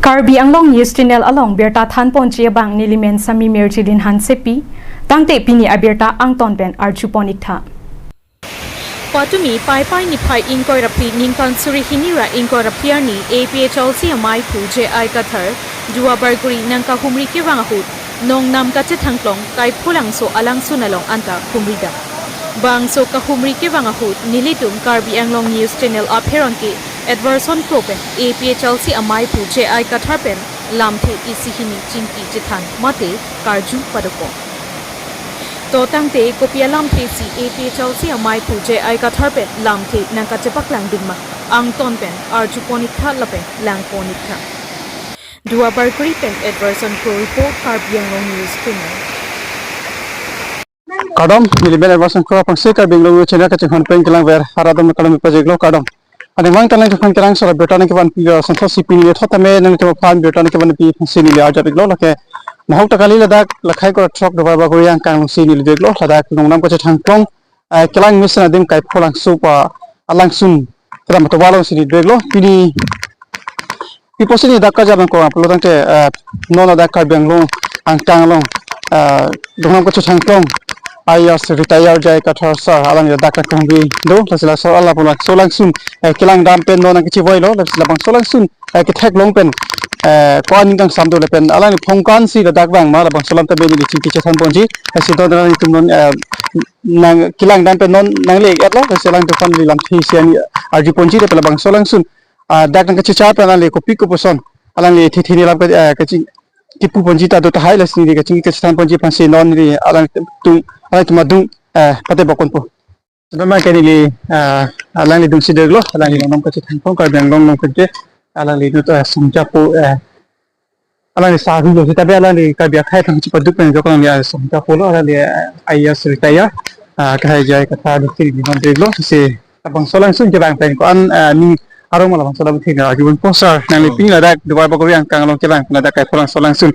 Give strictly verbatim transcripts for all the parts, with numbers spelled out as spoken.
Karbi Anglong News Channel along birta thanponji abang nelimen Sami Mirjilin Hansepi, tangte pini abirta angton pen arjupon iktha. Patumi Paipai niphai ingkoi ra phli ningkan suri hini ra ingkoi ra phli arni A P H L C amaiphu J I Kathar, Duar Bagori nangkahumri kevang ahut, nongnam kachethangklong Kaipholangso alangsun along anta humri dam. Bangso kahumri kevang ahut, nelitum Karbi Anglong News Channel apherangke Edwardson Kro pen A P H L C amaiphu J I Kathar pen lamthe isi hini chingki chethan mate karju padokok. To tangte kopi alamthe si A P H L C amaiphu J I Kathar pen lamthe nangkachepaklangdun ma, angton pen arjupon iktha lapen langpon iktha. Duar Bagori pen Edwardson Kro report, Karbi Anglong News Channel. Kardom, nelimen Edwardson Kro aphan si Karbi Anglong News Channel kachinghon pen kelangver arat atum kardom pajirlo, kardom. Aning mang tanang kephan kerang sora birta nangkevanpi ra sonthot si pini le thot tame nangtum aphan birta nangkevanpi si neli arjapiklo, lake mahok ta kali ladak lakhai kora throk Duar Bagori angkang si neli deglo, ladak nongnam kachethangklong, eh, kelang mesen adim Kaipholangso pa alangsun kedam atovar along si neli deglo. Pini pipo si neli dak karjap nangkok pulo tangte, eh, non ladak Karbi Anglong angkang along, eh, nongnam kachethangklong I A S retired J I Kathar sir alang dak kahumri do, lasi la sir alang labangso alangsun, eh, kelang dam pen non nangkachivoilo, lasi labangso alangsun, eh, ketheklong pen, eh, ko aning kangsam do lapen alangli phongkan si ladak vang ma, labangso alam ta beni chingki chethanponji, lasi to nangtum non, eh, nang kelang dam pen non nangle-etlo, lasi alangtum aphan neli lamthe isi arni arjuponji lapen labangso alangsun, ah, dak nangkachechar pen alangli kopi kopuson alangli thethini lam ka, eh, kaching kipuponji ta do tahai, lasi neli kachingki kachethanponji aphan si non neli alangtum, alangtum adung, eh, pate bokon po. Sebab ma ke neli, eh, alangli adung si deglo, alangli nongnam kachethangklong Karbi Anglong along ke, alangli nut, eh, songjapo, eh, alangli sahu lo, seta be alangli Karbi akhai aphan chipaduk pen jok alangli, eh, songjapo lo, alangli, eh, I A S retired, eh, kahai J I Kathar do si neli non deglo, si labangso alangsun kevang pen ko-an, eh, ning arong ma labangso alam thik na arjupon po sir, nangli pini ladak Duar Bagori angkang along kevang ladak Kaipholangso alangsun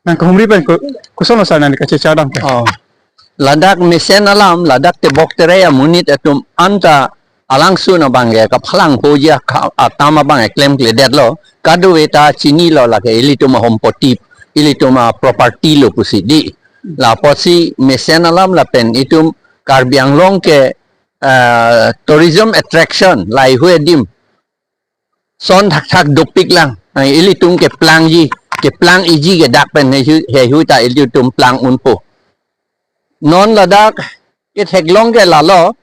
nangkahumri pen ko, kosonlo sir nangli kachechar dam ke? Oh. Ladak mesen alam, ladak tebok terai amonit atum anta alangsun abang ke kaphalangpoji aka-, akam abang ke klemkledetlo. Kadokave ta chinilo lake ilitum ahompoti, ilitum aproperty lo pusi di. Lapotsi mesen alam lapen itum Karbi Anglong ke, eh, tourism attraction, laheihui adim son thakthak dopiklang. Nang ilitum keplangji, keplang iji ke dak pen heihui, heihui ta ilitum plang unpo. Non ladak ketheklong ke lalo,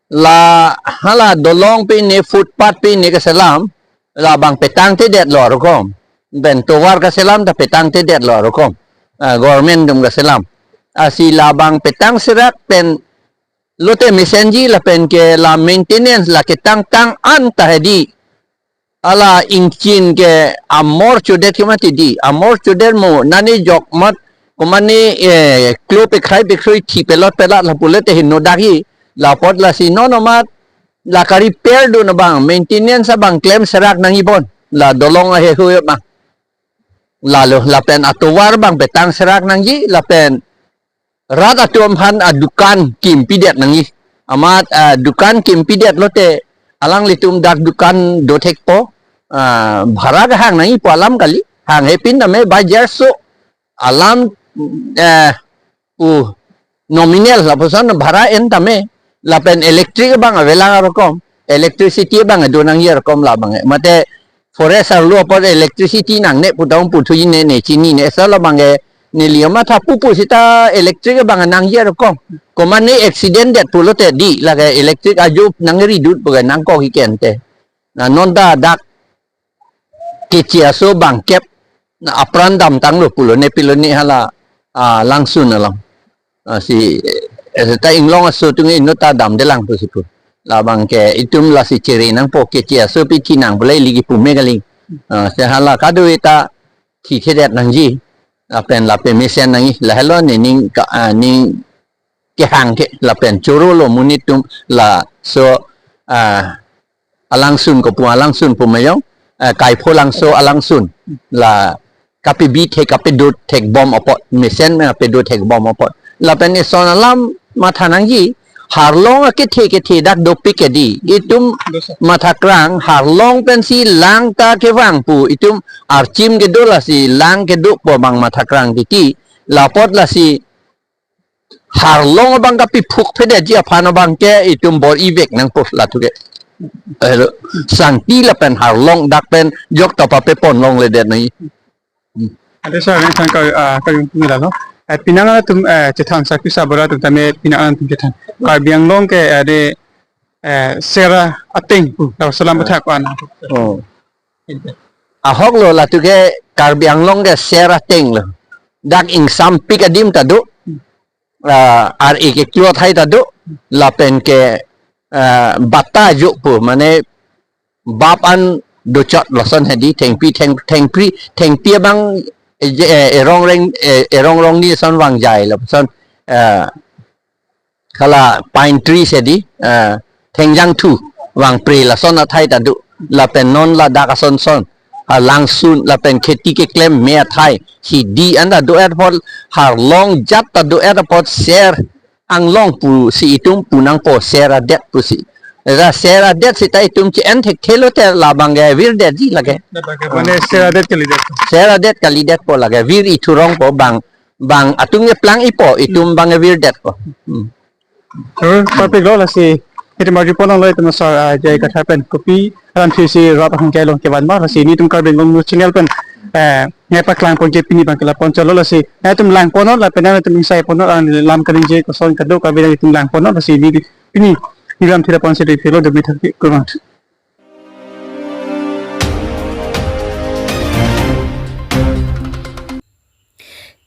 la hala dolong pine, footpath pine keselam, labang petangthedetlo arokom. Pen tovar keselam ta petangthedetlo arokom. Ah, government atum keselam. Lasi labang petang serak pen lote mesenji lapen ke la maintenance la ketangtang anta hedi. Hala ingchin ke amor chodet ke mati di, amor chodet mo nani jok mat, komane, eh, klo pekhrai pekhroi thi pelot pelat lapu lote hin nodak-i, lapot lasi non amat la ka-repair dun abang, maintenance abang klem serak nangji bon, la dolong aheihui abang. Lalo lapen atovar abang petang serak nangji, lapen rat atum aphan adukan kimpidet nangji. Amat, ah, dukan kimpidet lote alanglitum dak dukan dothekpo, ah, bhara kehang nangjipo alam kali. Hang hepin tame bajar so alam, eh, u nominal lapuson bhara en tame, lapen electric abang avelang arokom, electricity abang do nangji arokom labang. Mate forest arlo apot electricity nangne pu ta puthunji ne, ne chinine, sa labang ke neli amatha pupu seta electric abang nangji arokom. Komane accident det pulote di, lake electric ajo nangridut pu ke nangkok-i ke ante. Na non ta dak keche aso bangkep, na apran damtanglo pulo ne pilo ne hala, ah, langsun along. Ah, si, eh, ta inglong aso atum inut ta damdelang pusi pu. Labang ke itum lasi chere nangpo, keche aso pi chinang pulai ligi pume kali. Ah, si hala kadokave ta thithedet nangji. Lapen la pemesen nangji. Lahelo ne ning ka, ah, ning kehang ke lapen chorolo monit atum laso, ah, alangsun kopu alangsun pu meyong, eh, Kaipholangso alangsun la kapebithek kapedotthekbom apot, mesen me kapedotthekbom apot. Lapen ison alam matha nangji, Harlong akethe kethe dak dopik ke di. Itum mathakrang harlong pensi lang ta kevang pu. Itum archim kedo lasi lang kedo pu abang mathakrang titi. Lapot lasi harlong abang kapiphuk phedetji aphan abang ke itum bor-ivek nangpo latum ke. Hello. Sangti lapen harlong dak pen jok ta pape ponlongledet noi. Ante sir, nang than kar, ah, kar yung tumila, no? Eh, penang atum, eh, chethan, sakhi sabura atum tame penang atum chethan. Karbi Anglong ke, eh, de, eh, ser ateng, hmm, laso alam, ah, pathak ko-an. Oh. Ahok lo latum ke Karbi Anglong ke ser ateng lo. Dak ingsampik adim ta do. Ah, ar-e keklo athai ta do. Lapen ke, ah, bata jo pu, mane bap an dochot lason hedi, thengpi, theng, thengpi, thengpi abang, eh, je, eh, erong reng, eh, erong rong ni son vangjai lason, eh, hala pine tree hedi, eh, thengjangthu vangpre lason athai ta do, lapen non ladak ason son, ah, langsun, lapen kheti keklem me athai, hidi an ta do-et apot, harlong jat ta do-et apot ser Anglong pusi itum pu nangpo, ser adet pusi. Ra ser adet seta itum che-en thekthelo te labang ke virdetji lake. Labang ke, mane ser adet kalidet. Ser adet kalidetpo lake. Vir ithurongpo bang, bang atum keplang-ipo, itum bang ke virdetpo. Hmm. Sir, parpik lo lasi. Itum arju ponlonglo itum sir, ah, J I Kathar pen kopi alam thesi rat ahong ke along kevan ma lasi nelitum Karbi Anglong News Channel pen, eh, nangpaklang ponji pini abang ke lapuson chotlo lasi. Nangtum lang ponnon lapen nangtum ingsai ponnon, ah, lam kaningje koson kadokave nangtum lang ponnon lasi neli pini neli lamthe lapuson si dei phelo demi thak kurang.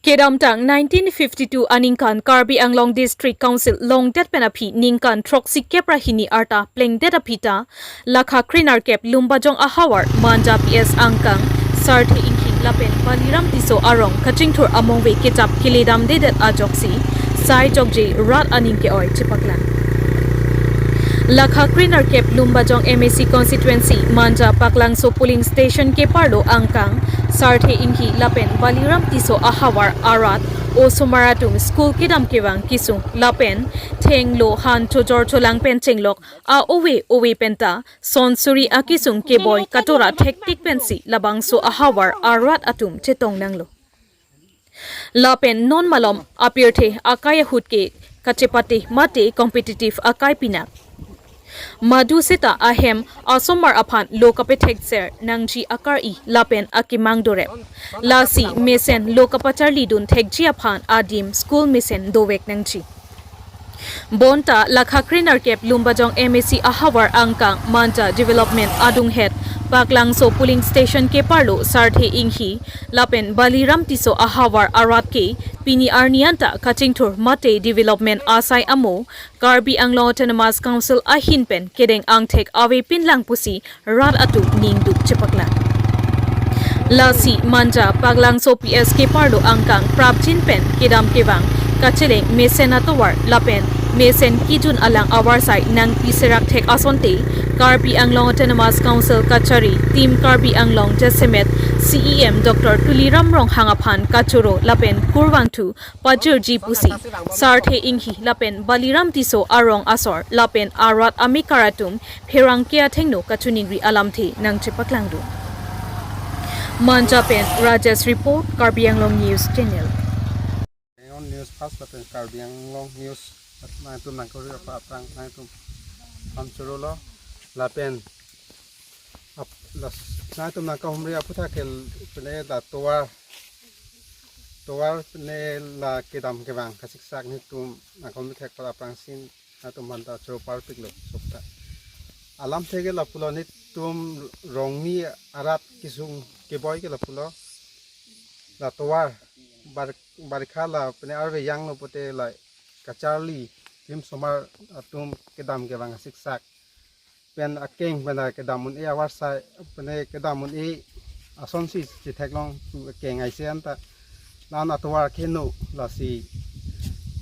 Kedamtang nineteen fifty-two aningkan Karbi Anglong District Council longdet pen aphi ningkan throksi kep ra hini arta plengdet aphi ta, Lakha Krenerkep Lumbajong ahavar Manja P S angkang Sarthe Inghi lapen Baliram Tisso arong kachingthur amongve kejap keledamdedet ajoksi sai jokje rat aning ke-oi chepaklang. Lakha Krenerkep Lumbajong M A C constituency Manja Paklangso polling station keparlo angkang Sarthe Inghi lapen Baliram Tisso ahavar arat osomar atum school kedam kevang kesung lapen thenglo han chojor cholang pen chenglok a-ove ove penta son suri akesung keboi katora thektik pensi labangso ahavar arat atum chetong nanglo. Lapen non malom apirthe akai ahut ke kachepate mate competitive akai pinak. Madu seta ahem asomar aphan lo kapethekser nangji akari lapen akemang dorep. Lasi mesen lo kapacharlidun thekji aphan adim school mesen dovek nangji. Bonta Lakha Krenerkep Lumbajong M A C ahavar angkang Manja Development adunghet Paklangso polling station keparlo Sarthe Inghi lapen Baliram Tisso ahavar arat ke pini arni anta kachingthur mate development asai amo Karbi Anglong Autonomous Council ahin pen kedeng angthek avepin lang pusi rat atum ningduk chepaklang. Lasi Manja Paklangso P S keparlo angkang prapjin pen kedam kevang kacheleng mesen atovar lapen mesen kejun alang avarsai nangpi serak thek asonte Karbi Anglong Autonomous Council kachari Team Karbi Anglong jasemet C E M Doctor Tuliram Ronghang aphan kachoro lapen kurvangthu pajirji pusi Sarthe Inghi lapen Baliram Tisso arong asor lapen arat amekar atum pherangke athengno kachiningri alamthe nangchepaklangdun. Manja pen Rajesh report, Karbi Anglong News Channel. Anglong News First lapen Karbi Anglong News nangtum nangkuri apa aphrang nangtum pamchorolo lapen ap-, las-, nangtum nangkahumri aphuthak ke pene la tovar, tovar pene la kedam kevang kasiksak nelitum nangkahumri thek pada aphrangsi nangtum aphanta choro parpiklo sokta. Alamthe ke lapulo, nelitum rongni arat kesung keboi ke lapulo. La tovar bar-, barikha la pene arve janglo pote la kacharli lim osomar atum kedam kevang asiksak. Pen akeng pen kedam un-e avarsai, pene kedam un-e asonsi chetheklong tu akeng aise anta. Lan atovar kehingno lasi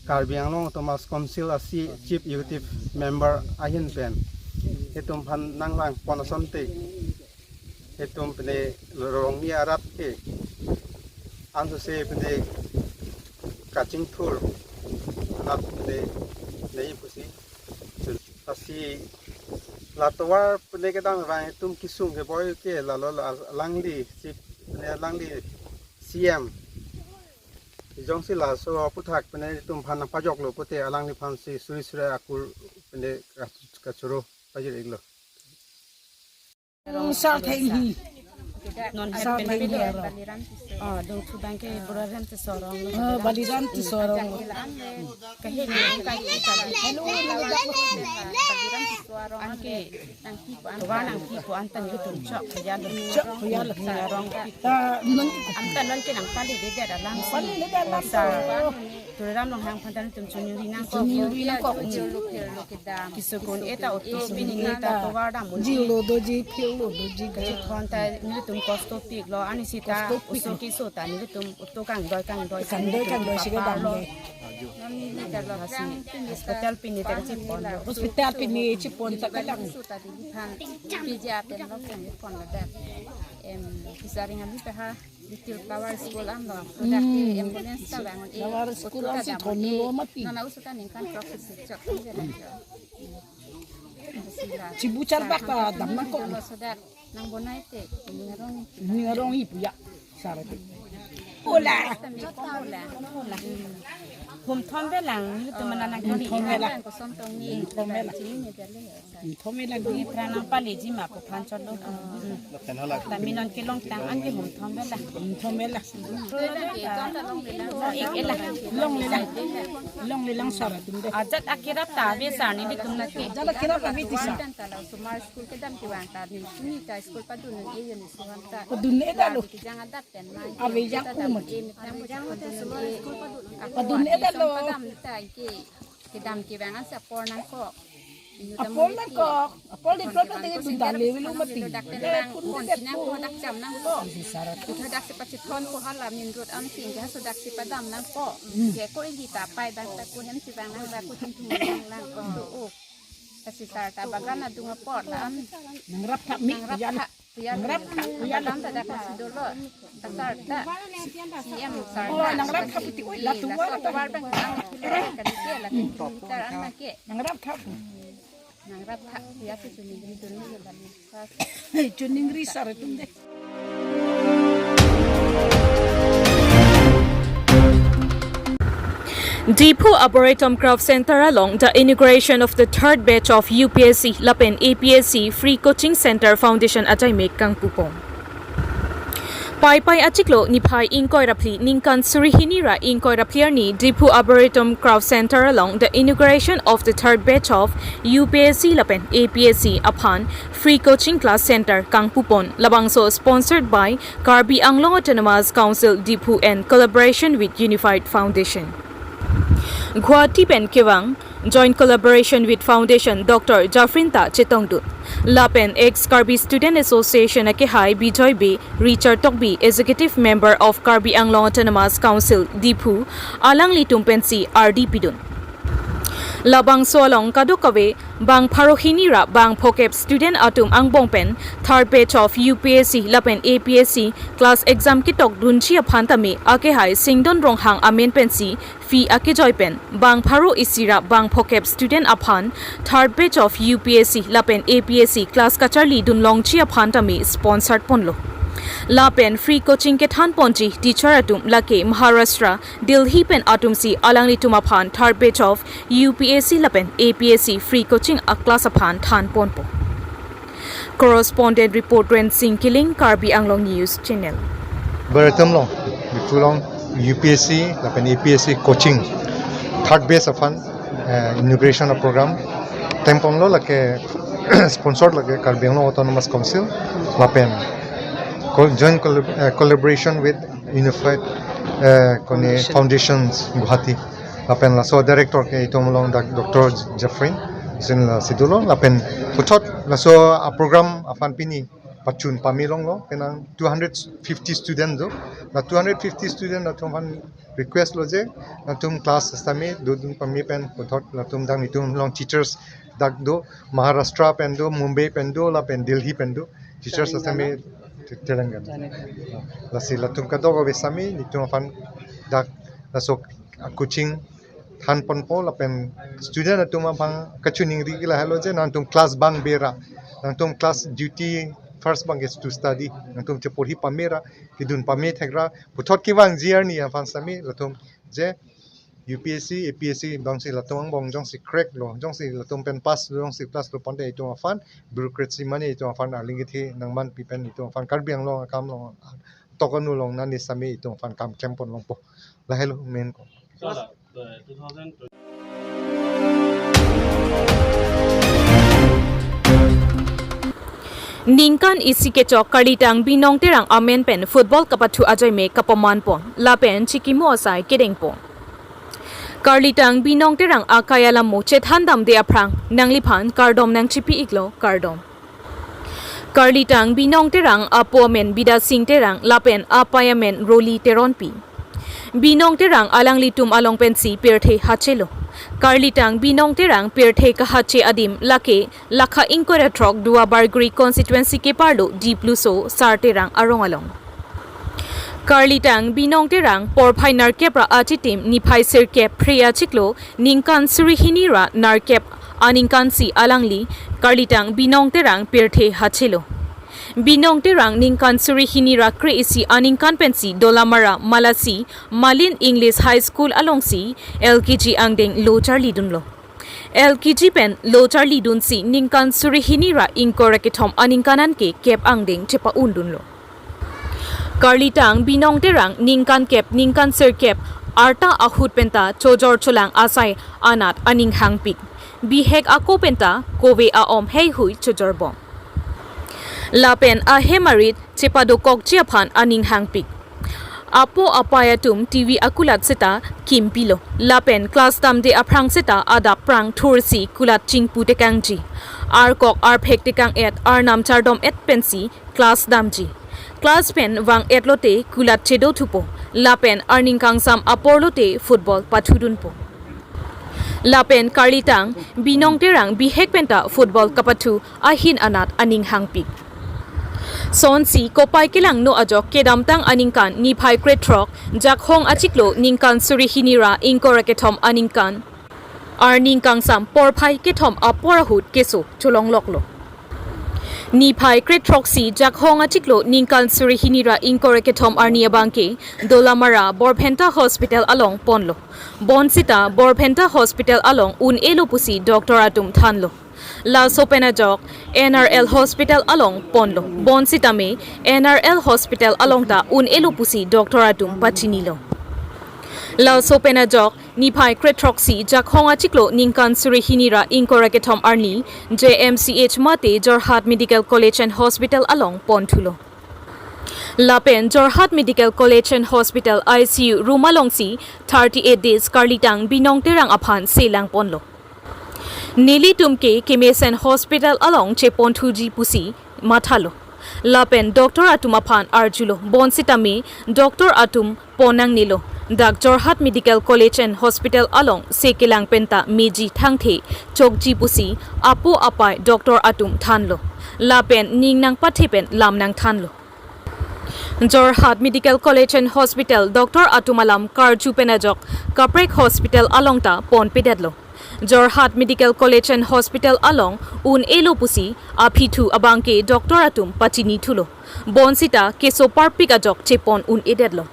Karbi Anglong Autonomous Council a-C-, Chief Executive Member ahin pen itum aphan nanglang pon asonte. Itum pene rongni arat ke ansose pene kachingthur arat pene nei pusi Si la tovar pune kedam abang itum kesung keboi ke lalo la alangli si pune alangli C M. Jongsi laso aputhak pune itum aphan pajoklo pute alangliphan si suri suri akur pune kachoro pajir-iklo. Sar theng hi. Non sar theng hi aro. Ah, dong thu bang ke Baliram Tisso arong. Ah, Baliram Tisso arong. Kahe ni ka ki ka. Hello, Baliram Tisso arong. Anke nangpipo an, wa nangpipo an ta nelitum chok ya lo. Chok ya lo. Arong. Ta non an ta non ke nangpaledet alam si. Paledet alam sa. Tuliram Ronghang aphan ta nelitum choningri nangkok. Choningri nangkok. Keso un-e ta oto si pini ta tovar dam un-e. Jilo doji, phirlo doji. Kachethon ta nelitum kosto piklo, ani sita kosto pik oso lo. Keso ta nelitum oto kangdoi kangdoi. Kangdoi kangdoi si kedam lo. Lasi hospital pini ta kachepon lo. Hospital pini chepon ta kedam. P G R ten lo pon pon lo dak. Em, Kisaring ami ta ha. Little Flower School an lo. Ladak ke ambulance ta vang un-e. Flower School an si thon lo mati. Nana usu ta ningkan throk si chok. Chibu charbak ta dam nangkok. Lo sodak nang bonai te. Ning arong. Ning arong ipu ya. Sar te. Ola. Hum thom velang, nelitum mana nang hum thom velang. Koson tong ni. Hum thom velang. Chini ni dale. Hum thom velang. Ni pran nangpaleji ma pu aphan chotlo. Tami non kelongtang anke hum thom velang. Hum thom velang. Ek elang. Longlelang. Longlelang sar atum de. Ajat akerap ta ave sar nelitum nake. Ajat akerap ave ti sar. Sumar school kedam kevang ta ni suni ta school padun un-e yo ni suhan ta. Padun-e ta lo. Kejang adat pen mai. Ave jang umat. Padun-e ta lo. Kedam kevang an si apor nangkok. Apor nangkok. Apor di plot na tinggi dun dale velu mati. Dak pen nang pon kinang ko dak jam nangkok. Dak si pachethon ko hala main road an sing ha so dak si padam nangkok. Je ko ili ta pai bang ta ko hem si bang nang ba ko tum tum nang lang ko do o. Kasi sar ta bagan adung apor la an. Nangrap thap mi, nangrap thap. Nangrap thap, ya. Bagan ta dak si dolo. Dasar ta. C M sar. Oh, nangrap thap iti, oi, la tovar ta. Tovar bang nang kile kali ke la tar an ke. Nangrap thap. Nangrap thap, ya si choningri dun ni bali. Choningri sar atum de. Diphu Arboretum Craft Center along the inauguration of the third batch of U P S C lapen A P S C Free Coaching Center Foundation ajaimek kangpupon. Paipai achiklo niphai ingkoi ra phli ningkan suri hini ra ingkoi ra phli arni Diphu Arboretum Craft Center along the inauguration of the third batch of U P S C lapen A P S C aphan free coaching class center kangpupon, labangso sponsored by Karbi Anglong Autonomous Council Diphu and collaboration with Unified Foundation. Guwahati pen kevang joint collaboration with Foundation Doctor Jafrin ta chetongdun. Lapen ex Karbi Student Association akehai Bijoy Bey, Richard Tokbi, Executive Member of Karbi Anglong Autonomous Council Diphu, alanglitum pensi ardi pidun. Labangso along kadokave bang pharo hini ra bang phokep student atum angbong pen third batch of U P S C lapen A P S C class exam ketok dunji aphan tame akehai Singdon Ronghang amen pensi fee akejoi pen bang pharo isi ra bang phokep student aphan third batch of U P S C lapen A P S C class kacharli dun longji aphan tame sponsored ponlo. Lapen free coaching kethan ponji teacher atum lake Maharashtra, Delhi pen atum si alanglitum aphan third batch of U P S C lapen A P S C free coaching a class aphan than ponpo. Correspondent report Rensing Killing, Karbi Anglong News Channel. Arboretum along, Diphu along U P S C lapen A P S C coaching third batch aphan, eh, inauguration of program attempt ponlo, lake sponsored lake Karbi Anglong Autonomous Council lapen co-, joint collab-, eh, collaboration with Unified, eh, kone Foundation. Foundations Guwahati. Lapen laso director ke itum along Dak-, Doctor Jeffrey sin la si dolo lapen puthot laso a program aphan pini pachun pame longlo, penang two hundred fifty student do. La two hundred fifty student atum aphan request lo je latum class sitame dodun pame pen puthot latum dang itum along teachers dak do, Maharashtra pen do, Mumbai pen do, lapen Delhi pen do, teachers sitame Te-, Telangana. Lasi latum kadokave sitame itum aphan dak laso coaching thanponpo lapen student atum aphan kachiningri ke lahelo je nangtum class bang bera, nangtum class duty first bang is to study, nangtum cheporhi pamera, kedun pame thekra, puthot kevangji arni aphan sami latum je U P S C, A P S C, jongsi latum angbong jongsi crack lo, jongsi latum pen pass lo, jongsi pass lo pon te itum aphan, bureaucracy mane itum aphan arleng kethe nangmanpi pen itum aphan Karbi Anglong akam along, tokonu along nani sami itum aphan kam klempon longpo. Lahelo main ko. Ningkan isi kechok Karlitang Binong Terang amen pen football kapathu ajoine kapamanpon lapen chikimo asai kedengpon. Karlitang Binong Terang akai alamo chethan damde aphrang nangliphan kardom nangchipi iklo, kardom. Karlitang Binong Terang apo amen Bidya Sing Terang lapen apei amen Roli Teronpi. Binong Terang alanglitum along pensi pirthe hachelo. Karlitang Binong Terang pirthe kahache adim lake lakha ingkoi ra throk Duar Bagori constituency keparlo Dipluso Sar Terang arong along. Karlitang Binong Terang porphai nerkep ra achitim niphai sirkep phre achiklo ningkan suri hini ra nerkep aningkansi alangli Karlitang Binong Terang pirthe hachelo. Binong Terang ningkan suri hini ra kre-isi aningkan pensi Dolamara Malasi Malin English High School alongsi L K G angdeng lo charlidunlo. L K G pen lo charlidunsi ningkan suri hini ra ingkoi ra kethom aningkan anke kep angdeng chepa-undunlo. Karlitang Binong Terang ningkan kep ningkan sirkep arta ahut penta chojor cholang asai anat aning hangpik. Bihek ako penta kove a-om heihui chojorbom. Lapen ahem arit chepadokokji aphan aning hangpik. Apo apei atum T V akulat seta kimpilo. Lapen class damde aphrang seta adap prang thursi kulat chingpu tekangji. Arkok arphek tekang-et, arnam chardom-et pensi class damji. Class pen vang-et lote kulat chedo thupo. Lapen arning kangsam apor lote football pathudunpo. Lapen Karlitang Binong Terang bihek penta football kapathu ahin anat aning hangpik. Sonsi kopai kelangno ajok kedamtang aningkan niphai krethrok Jakhong achiklo ningkan suri hini ra ingkoi ra kethom aningkan arning kangsam porphai kethom apor ahut keso cholongloklo. Niphai krethroksi Jakhong achiklo ningkan suri hini ra ingkoi ra kethom arni abangke Dolamara Borphenta Hospital along ponlo. Bonsita Borphenta Hospital along un-elo pusi doctor atum thanlo. Laso pen ajok N R L Hospital along ponlo. Bonsitame N R L Hospital along ta un-elo pusi doctor atum pachinilo. Laso pen ajok niphai krethroksi Jakhong achiklo ningkan suri hini ra ingkoi ra kethom arni J M C H mate Jorhat Medical College and Hospital along ponthulo. Lapen Jorhat Medical College and Hospital I C U room alongsi thirty-eight days Karlitang Binong Terang aphan selangponlo. Nelitum ke kemesen hospital along cheponthuji pusi mathalo. Lapen doctor atum aphan arjulo. Bonsitame doctor atum ponnangnelo. Dak Jorhat Medical College and Hospital along sekelang penta meji thangthe chokji pusi apo apei doctor atum thanlo. Lapen ning nangpathe pen lam nangthanlo. Jorhat Medical College and Hospital doctor atum alam karju pen ajok kaprek hospital along ta ponpedetlo. Jorhat Medical College and Hospital along un-elo pusi aphi thu abangke doctor atum pachinithulo. Bonsita keso parpik ajok chepon un-edetlo.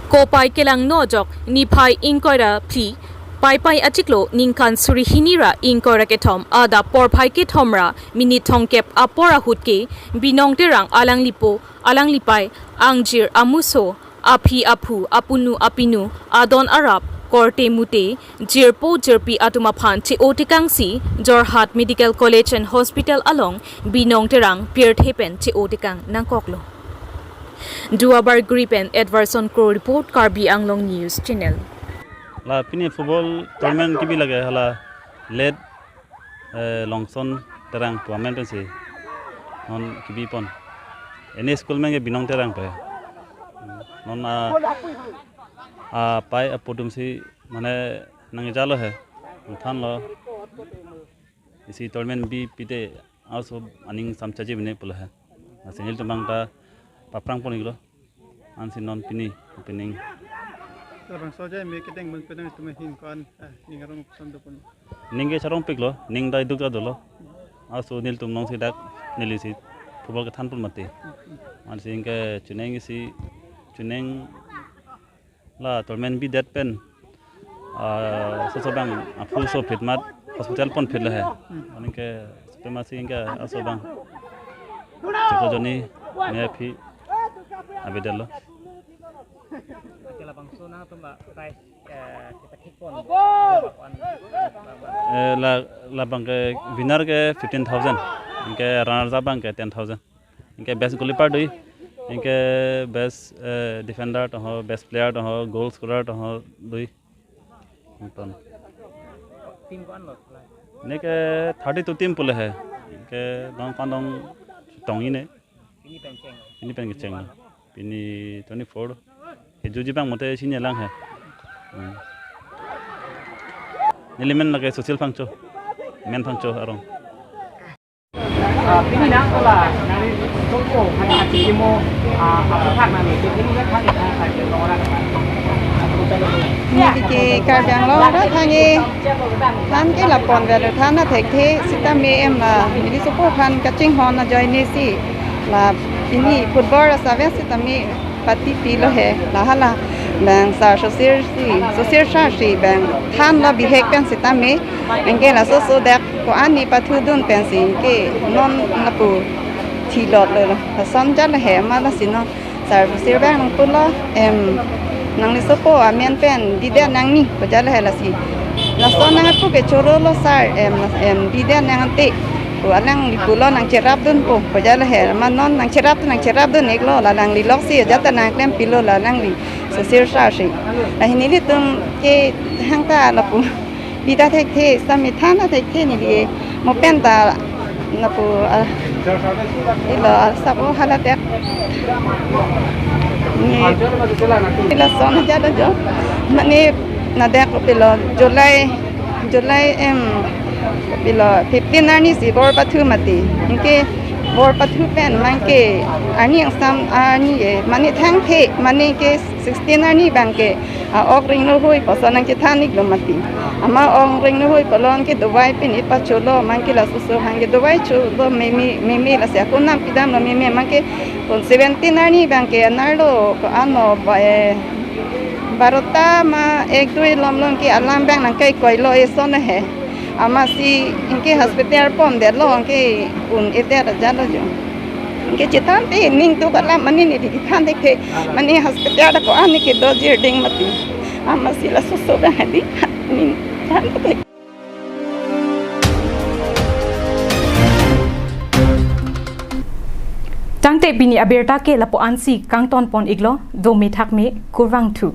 Kopai kelangno ajok niphai ingkoi ra phli Paipai achiklo ningkan suri hini ra ingkoi ra kethom adap porphai kethom ra minit thomkep apor ahut ke Binong Terang alanglipo alanglipei angjir amuso aphi aphu apunu apinu adon arap korte mute jirpo jirpi atum aphan che-o tekangsi Jorhat Medical College and Hospital along Binong Terang pirthe pen che-o tekang nangkoklo. Duar Bagori pen Edwardson Kro report, Karbi Anglong News Channel. La pini football tournament kebi lake hala late, eh, Longson Terang pu amen pensi non kebipon. Eni school amen ke Binong Terang pu. Non a, apei apo atumsi mane nangjalo he. Nangthanlo. Isi tournament bi pite aso aning samchaji bine pulo he. Nasi nelitum abang ta paprangpon iklo. Ansi non pini opening Labangso ajai me kedeng bang kedeng atum ahin ko-an, ah, ning arong koson dopon. Ning ke charongpiklo, ning dai duk ta dolo. Aso nelitum alongsi dak nelisi football kethan pon mati. Ansi anke chuneng isi, chuneng la tournament bidet pen, ah, soso bang aphu so phit mat hospital pon phit lo he. Anke sope masi anke aso bang chiko joni me aphi abidetlo. Oke, labangso nangtum ba prize, eh, kita kikon. Eh, la, labang ke winner ke fifteen thousand, anke runners up bang ke ten thousand. Anke best goalkeeper dui, anke best, eh, defender to ho, best player to ho, goal scorer to ho dui. Anton. Team ko-an lo? Neke thirty-two team pule he. Anke dong kon dong tong ine. Pini pen cheng. Pini pen kecheng. Pini twenty-four. He juji bang mote sini lang he. Hmm. Neli men lake Sushil Phangcho. Men Phangcho arong. Ah, pini nang kola, nang soko, hai achi kimo, ah, aputhak nang ni, pini nang thang ni, thang ni, thang ni, thang ni. Neli ke Karbi Anglong ra thang-e, than ke la ponvet than athekthe sitame em la, neli soko aphan kachinghon ajoine si la, pini football asap sitame pati pilo he, la hala bang sar Sosir si, Sosir sar si bang thanlo bihek pen sitame, anke laso so dak ko-an ni pathudun pensi anke non lapu thilot lo. Lason jat lo he ma lasi non sar Sosir bang nangpulo, em, nangli sopo amen pen bidet nangji pu jat lo he lasi. Lason nang apu ke chorolo sar, em, em, bidet nang ante pu alangli pulo nangcherapdunpo pu jat lo he. Ma non nangcherap, nangcherapdun-iklo, la alangli loksi ajat ta nangklempilo la alangli Sosir sar si. La hi nelitum ke hang ta lapu bida thekthe, sami than athekthe neli mo pen ta lapu, ah, ilo, ah, sabo hala dak. Ni ilo son aja lo jo. Mane nadak pilo July, July em pilo fifteen arni si bor pathu mati. Anke bor pathu pen mangke arni angsam arni e mane thangthe mane ke sixteen arni bang ke, ah, ok ring lo hui puson nangchethan-iklo mati. Ama ok ring lo hui pulo anke dovai pini pacholo mangke laso so hangke dovai cholo meme, meme lasi ako nam pidamlo meme mangke kon seventeen arni bang ke anerlo ko-an lo ba, eh, barota ma ek dui lom lom ke alam bang nangkai koilo eson he. Amatsi anke hospital pondetlo anke un-edet ajat lo jo. Anke chethan te ning tu kalam mane neli kethan thekthe mane hospital ko-an ni kedo jirding mati. Amatsi laso so bang hadi ning than te. Tangte pini abirta ke lapu-ansi kangton pon-iklo, dome thakme, kurvangthu.